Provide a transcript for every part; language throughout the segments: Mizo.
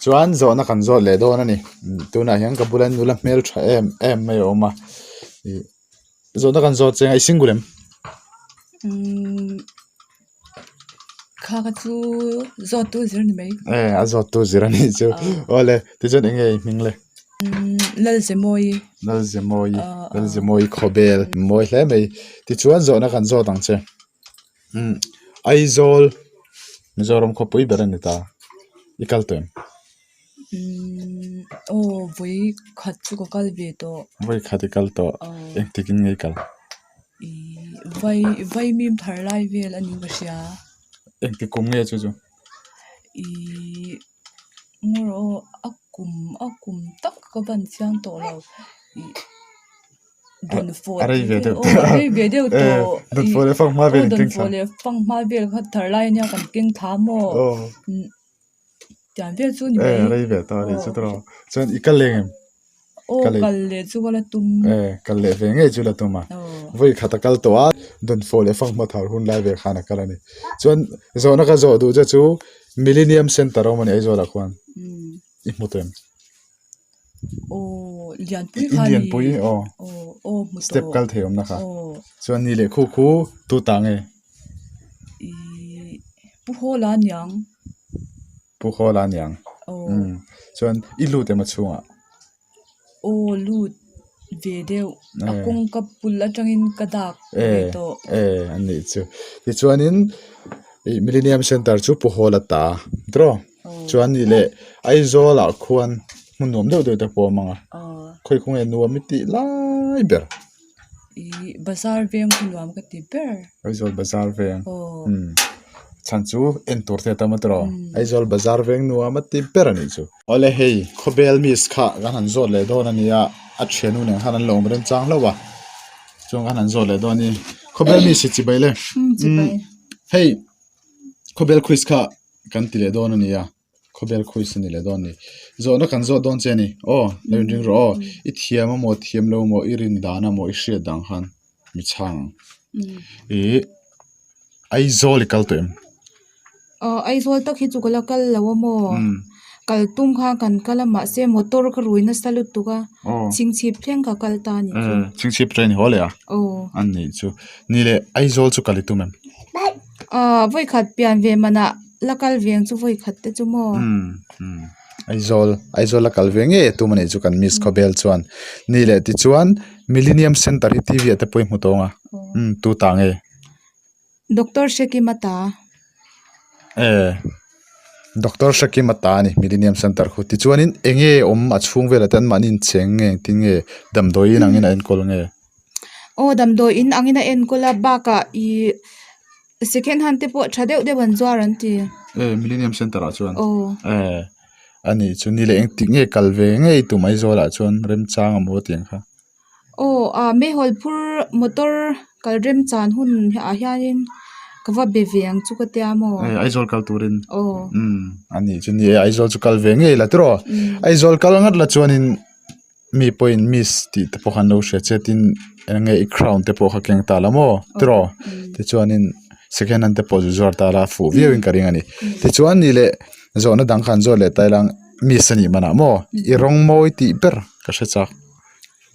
Chuan zawhna kan zawt leh dawn a ni. Tunah hian ka bula nula hmel tha em em mai a awm a. Ih zawhna kan zawt cheng a i single em? Umm kha kha chu zawt tu zir ni mai. E a zawt tu zir a nih chu. Awle tichuan eng nge i hming le? Umm Lalzemawi. Lalzemawi Lalzemawi khawbel mawi hle mai. Tichuan zawhna kan zawt ang che. Umm Aizawl Mizoram khawpui ber a ni ta i kal tawh em? Umm aw vawi khat chu ka kal ve tawh. Vawi khat i kal tawh engtik in nge i kal? Ihh vai vai mim thar lai vel a ni ka hria. Engtik kum nge chu chu? Ihh ngaw rawh aw a kum a kum tak ka ban chiang tawh lo ih. A rei ve deuh tawh a rei ve deuh tawh Dawnfawh leh fanghma vel in keng thla Dawnfawh leh fanghma vel kha thar lai ania kan keng thla maw tiang vel chu ni mai e rei ve tawh a ni chu tawh chuan i kal leng em aw kal leh chu ka la tum e kal leh ve ngei chu la tum a vawi khat a kal tawh a Dawnfawh leh fanghma thar hun lai vel khan a kal a ni chuan zawhna ka zawh duh che chu Millennium Centre a awm a ni Aizawl ah khuan i hmu tawh em. Aw Lianpui kha ni. Lianpui aw. Aw hmu tawh. Step kal thei awmna kha. Chuan ni leh khu khu tu ta nge? Ihh Pu Hawla aniang. Pu Hawla aniang. Umm chuan i lut em a chhungah? Aw lut ve deuh. A kawngka pul atangin ka dak ve tawh. E e anih chu. Tichuanin ih Millennium Centre chu Pu Hawla ta tiraw? Chuan nih leh Aizawl ah khuan hmun nuam deuh deuh te pawh a awm ang a, khawi khaw nge nuam i tih lai ber? Ih bazar veng khu nuam ka ti ber. Aizawl bazar veng umm chhan chu en tur te a tam a tiraw Aizawl bazar veng nuam a ti ber a nih chu. Awle hei khawbel miss kha kan han zawt leh dawn a nia a thiannu nen khan an lo awm remchang hlauh a chuan kan han zawt leh dawn a ni khawbel miss hi chibai le chibai hei khawbel quiz kha kan ti leh dawn a ni a khawvel khawi a ni leh dawn a ni zawhna kan zawh dawn che a ni aw lo inring rawh aw i thiam a maw thiam lo maw i rin dan a maw i hriat dan khan mi chhang ang ih Aizawl i kal tawh em? Aw Aizawl tak hi chu ka la kal lo a maw kal tum kha kan kal a mahse motor ka rui nasa lutuk a chhingchhip thleng ka kal ta a ni chu chhingchhip train i haw leh a aw a nih chu ni leh Aizawl chu kal i tum em? Aaa vawikhat pian ve manah la kal ve ang chu vawikhat te chu maw? Umm umm Aizawl Aizawl la kal ve ngei a tum a nih chu kan miss khawvel chuan ni leh tichuan Millennium Centre hi T V ah te pawh i hmu tawng a umm tu ta nge? Doctor Hrekima ta. E Doctor Hrekima ta a ni Millennium Centre khu tichuanin eng nge awm a chhung velah te anmahni incheng nge engtin nge damdawiin angin a enkawl nge? Aw damdawi in angin a enkawl a bakah ih second hand te pawh tha deuh deuh an zuar an ti. E Millennium Centre ah chuan Aw. E a nih chu ni leh engtik nge kal ve ngei tum Aizawl ah chuan remchang a maw tiang kha. Aw ah meihawl phur motor kal remchan hun ah hianin ka va be ve ang chu ka tia maw. E Aizawl kal turin. Aw. Umm a nih chu ni e Aizawl chu kal ve ngei la tiraw. Aizawl kal ngat la chuanin. Mi pawhin miss tih te pawh kha an lo hria che tin eng nge i crown te pawh kha keng ta la maw tiraw tichuanin second hand te pawh zu zuar ta la fuh viau in ka ring a ni tichuan ni leh zawhna dang kha an zawt leh ta ila miss a nih manah maw i rawng mawi tih ber ka hre chak.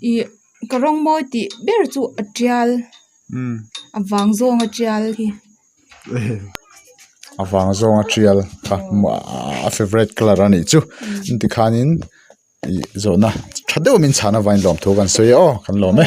Ih ka rawng mawi tih ber chu a tial a vang zawng a tial hi. A vang zawng a tial kha a favourite colour a nih chu tikhanin. Ih zawhna tha deuh min chhan avangin lawmthu kan sawi e aw kan lawm e.